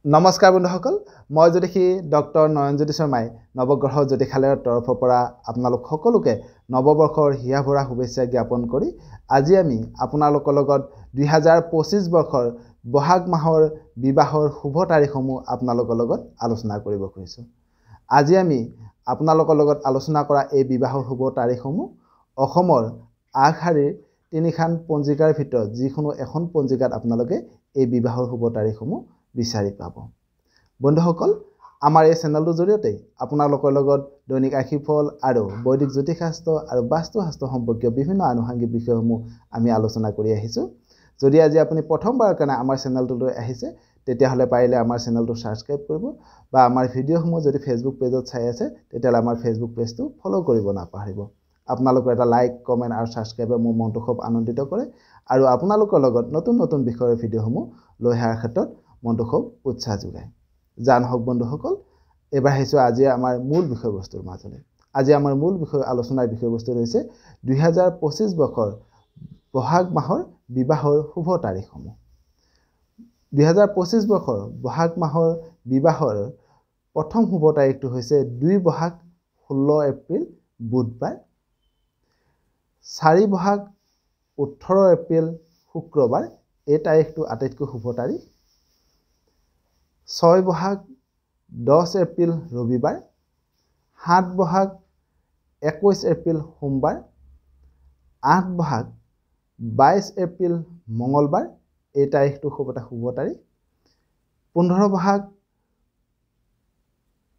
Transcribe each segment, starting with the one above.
নমস্কাৰ বন্ধুসকল, মই জ্যোতিষী ডক্টৰ নয়নজ্যোতি শৰ্মাই নৱগ্ৰহ জ্যোতিষালয়ৰ তৰফৰ পৰা আপোনালোক সকলোকে নৱবৰ্ষৰ হিয়া ভৰা শুভেচ্ছা জ্ঞাপন কৰি আজি আমি আপোনালোকৰ লগত 2025 বৰ্ষৰ বহাগ মাহৰ বিবাহৰ শুভ তাৰিখসমূহ আপোনালোকৰ লগত আলোচনা কৰিব খুজিছোঁ। আজি আমি আপোনালোকৰ লগত আলোচনা কৰা এই বিবাহৰ শুভ তাৰিখসমূহ অসমৰ আগশাৰীৰ তিনিখন পঞ্জিকাৰ ভিতৰত যিকোনো এখন পঞ্জিকাত আপোনালোকে এই বিবাহৰ শুভ তাৰিখসমূহ বিচাৰি পাব। বন্ধুসকল, আমাৰ এই চেনেলটোৰ জৰিয়তে আপোনালোকৰ লগত দৈনিক ৰাশিফল আৰু বৈদিক জ্যোতিষশাস্ত্ৰ আৰু বাস্তুশাস্ত্ৰ সম্পৰ্কীয় বিভিন্ন আনুষাংগিক বিষয়সমূহ আমি আলোচনা কৰি আহিছোঁ। যদি আজি আপুনি প্ৰথমবাৰৰ কাৰণে আমাৰ চেনেলটোলৈ আহিছে, তেতিয়াহ'লে পাৰিলে আমাৰ চেনেলটো ছাবস্ক্ৰাইব কৰিব বা আমাৰ ভিডিঅ'সমূহ যদি ফেচবুক পেজত চাই আছে, তেতিয়াহ'লে আমাৰ ফেচবুক পেজটো ফ'ল' কৰিব নাপাহৰিব। আপোনালোকৰ এটা লাইক, কমেণ্ট আৰু ছাবস্ক্ৰাইবে মোৰ মনটো খুব আনন্দিত কৰে আৰু আপোনালোকৰ লগত নতুন নতুন বিষয়ৰ ভিডিঅ'সমূহ লৈ অহাৰ ক্ষেত্ৰত মনটো খুব উৎসাহ যোগায়। জান হওক বন্ধুসকল, এইবাৰ আহিছোঁ আজি আমাৰ মূল বিষয়বস্তুৰ মাজলৈ। আজি আমাৰ মূল বিষয় আলোচনাৰ বিষয়বস্তু হৈছে 2025 বৰ্ষৰ বহাগ মাহৰ বিবাহৰ শুভ তাৰিখসমূহ। 2025 বৰ্ষৰ বহাগ মাহৰ বিবাহৰ প্ৰথম শুভ তাৰিখটো হৈছে 2 বহাগ 16 এপ্ৰিল বুধবাৰ, 4 বহাগ 18 এপ্ৰিল শুক্ৰবাৰ, এই তাৰিখটো আটাইতকৈ শুভ তাৰিখ। 6 বহাগ 10 এপ্ৰিল ৰবিবাৰ, 7 বহাগ 21 এপ্ৰিল সোমবাৰ, 8 বহাগ 22 এপ্ৰিল মঙলবাৰ, এই তাৰিখটো খুব এটা শুভ তাৰিখ। 15 বহাগ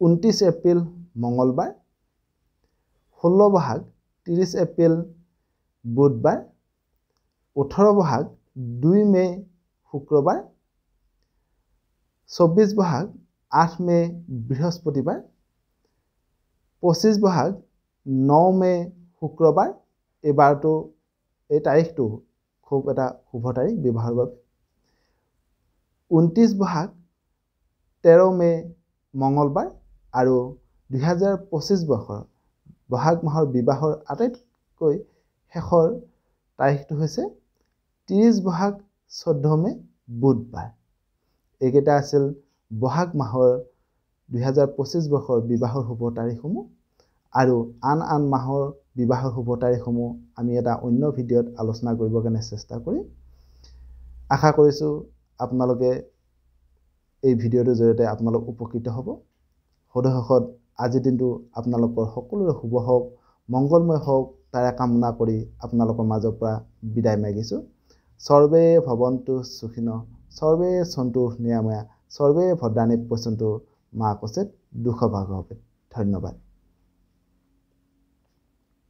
29 এপ্ৰিল মঙলবাৰ, 16 বহাগ 30 এপ্ৰিল বুধবাৰ, 18 বহাগ 2 মে' শুক্ৰবাৰ, 24 বহাগ 8 মে' বৃহস্পতিবাৰ, 25 বহাগ 9 মে' শুক্ৰবাৰ, এই বাৰটো এই তাৰিখটো খুব এটা শুভ তাৰিখ বিবাহৰ বাবে। 29 বহাগ 13 মে' মঙলবাৰ আৰু 2025 বৰ্ষৰ বহাগ মাহৰ বিবাহৰ আটাইতকৈ শেষৰ তাৰিখটো হৈছে 30 বহাগ 14 মে' বুধবাৰ। এইকেইটা আছিল বহাগ মাহৰ 2025 বৰ্ষৰ বিবাহৰ শুভ তাৰিখসমূহ আৰু আন আন মাহৰ বিবাহৰ শুভ তাৰিখসমূহ আমি এটা অন্য ভিডিঅ'ত আলোচনা কৰিবৰ কাৰণে চেষ্টা কৰিম। আশা কৰিছোঁ আপোনালোকে এই ভিডিঅ'টোৰ জৰিয়তে আপোনালোক উপকৃত হ'ব। সদৌশেষত আজিৰ দিনটো আপোনালোকৰ সকলোৰে শুভ হওক, মংগলময় হওক, তাৰে কামনা কৰি আপোনালোকৰ মাজৰ পৰা বিদায় মাগিছোঁ। সৰ্বে ভৱন্তু সুখিন, সৰ্বে সন্তু নিৰাময়া, সৰ্বে ভদ্ৰাণি পশ্যন্তু, মা কচেত দুখ ভাগ হবে। ধন্যবাদ।